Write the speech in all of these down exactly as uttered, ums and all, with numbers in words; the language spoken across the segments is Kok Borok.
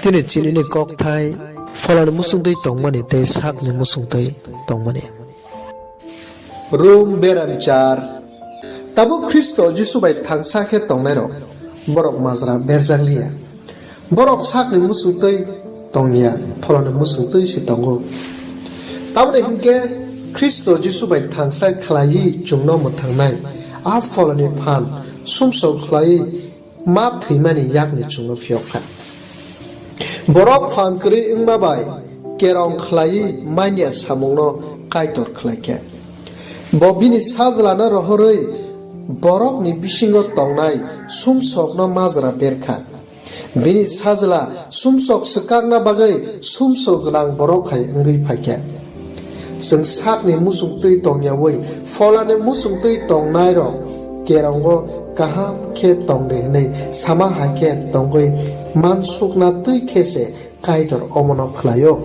Tini chinini kokthai, pholani muchungtwi tongmani tei sakni muchungtwi tongmani. Rom beramchar. Tabuk Khristo Jisu bai thangsa khe tongnairok, borok majra berjak liya. Borok sakni muchungtwi tongya, pholani muchungtwi se tongo. Tamoni hinkhe Khristo Jisu bai thangsa khlaiwi chwngno mwthangnai, a pholani phan sumsok khlaiwi ma thwimani yakni chwngno phiyok kha. Borok phan kwrwi wngma bai kerong khlaiwi manya samungno Kaitor khlai kha. Bo bini sajlano rohorwi borokni bisingo tongnai sumsokno majra ber kha. Bini sajla sumsok swkakna bagwi sumsok gwnang borok hai wngwi phai kha. Chwng sakni muchungtwi tongyaui pholani muchungtwi tongnairok kerongo kaham khe tong de hwnwi sama hai khe tongwi mansukna twi khe se Kaitor omono khlaio.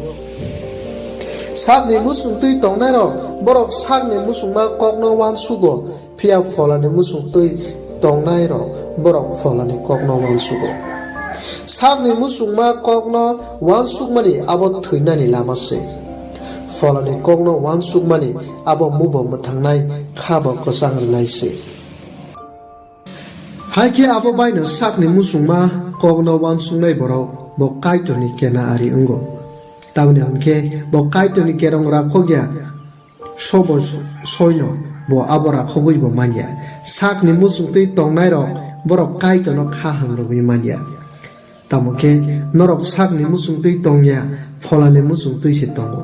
Sakni muchungtwi tongnairok borok sakni muchungma kokno uansugo, phiya pholani muchungtwi tongnairok borok pholani kokno uansugo. Sakni muchungma kokno uansukmani abo thwinani lama se. Pholani kokno uansukmani abo mubo mwthangnai, khabo kwchang rwnai se. Hai khe abo baino sakni muchungma kokno uansuknai borok bo Kaitorni kena ari wngo. Tamoni hwn khe bo Kaitorni kerong rakhok ya, sobo soino bo abo rakhogwi bo man ya. Sakni muchungtwi tongnairok borok Kaitorno kha hamrogwi man ya. Tamo khe norok sakni muchungtwi tong ya, pholani muchungtwi se tongo.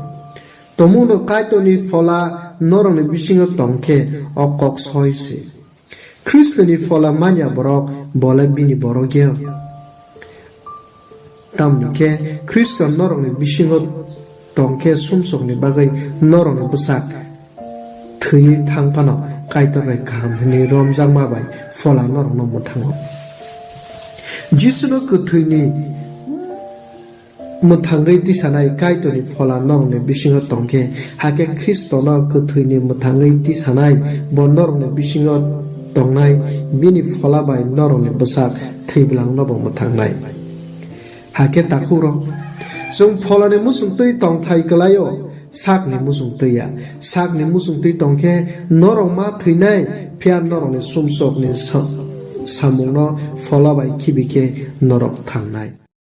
Tomungno Kaitorni phola norokni bisingo tong khe o kok soi se. Khristoni phola manya borok bo le bini borok ya. Tamni khe Khristo norokni bisingo tong khe sumsokni bagwi norokni bwsak thwiwi thang phano Kaitor bai kaham hwnwi romjakma bai phola norokno mwthango. Jisuno kwthwini mwthangwi tisanai Kaitorni phola norokni bisingo tongkhe, hakhe Khristono kwthwini mwthangwi tisanai bo norokni bisingo tongnai, bini phola bai norokni bwsak thwiblangno bo mwthangnai. Hakhe takhukrok, chwng pholani muchungtwi tongthai kwlaio, sakni muchungtwi ya. Sakni muchungtwi tongkhe norok ma thwinai, phiya norokni sumsokni sa-, samungno phola bai khibi khe norok thangnai.